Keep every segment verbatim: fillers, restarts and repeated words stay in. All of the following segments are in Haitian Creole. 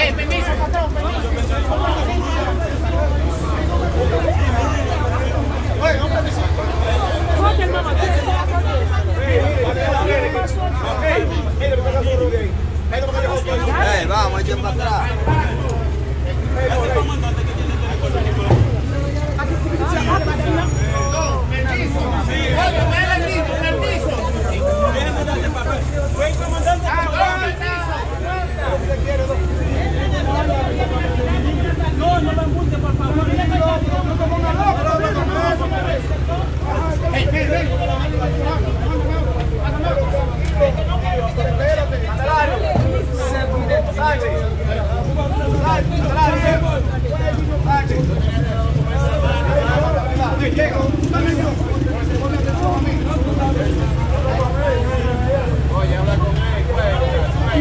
Ey, vamos, echen pa atras.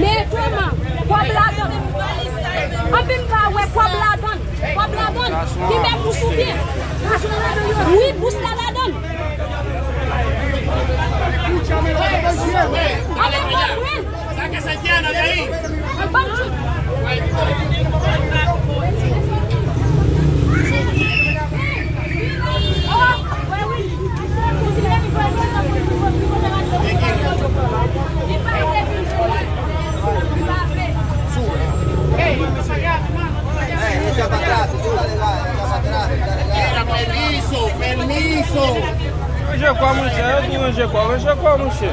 Men Toma, kòb ladan. Anpi m pa wè kòb ladan. Kòb ladan. Li met bous ou byen. Wi, bous la ladan. Anpi m pa wè. Sa ke se kè nan peyi? Anpi m Ranje kwa, monchè, yo di ranje kwa, ranje kwa, monchè.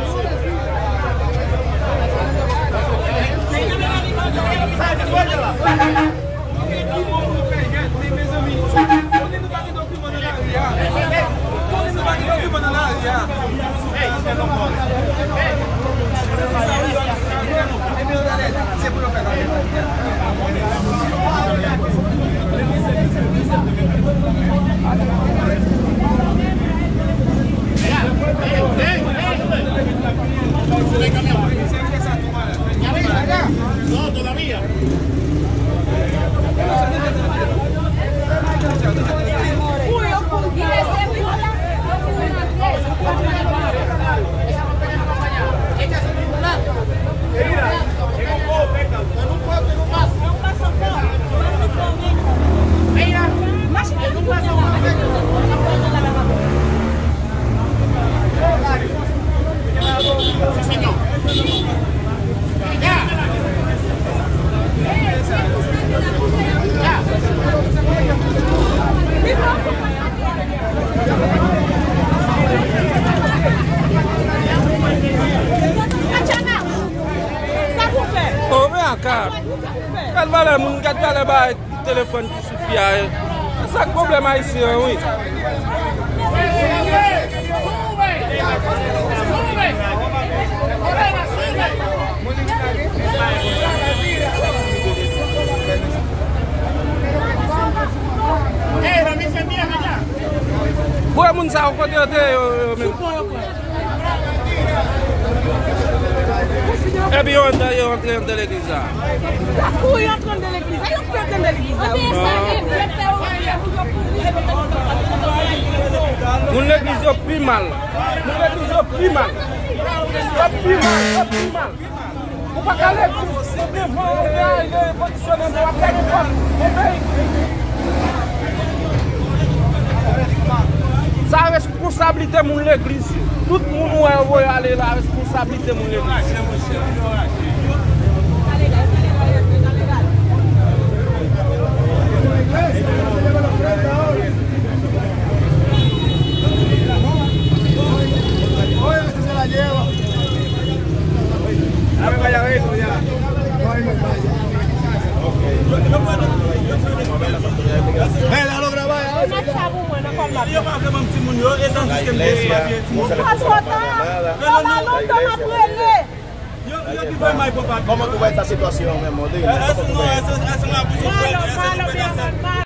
O, men aka. Gad valè moun, gad valè bagay telefòn ki sou fi a, e. Se sa k pwoblèm ayisyen an, wi. Bwè moun sa yo kote yo te ye, yo, yo menm. Epi yo antre, yo antre anndan legliz la. Yo kouri antre anndan legliz la. Yo kouri antre anndan legliz la. Bon. Moun legliz yo pi mal. Moun legliz yo pi mal. Yo pi mal, yo pi mal. Ou pa ka legliz, ou devan, ou te ale, kondisyone, w ap gade kòb, ou peye. Sa responsabilite moun legliz yo. Tout moun ou wè yo voye ale la, responsabilite moun legliz yo. Kòman ou wè sa sitiyasyon an menm, Rodrigue? Kòman ou wè sa?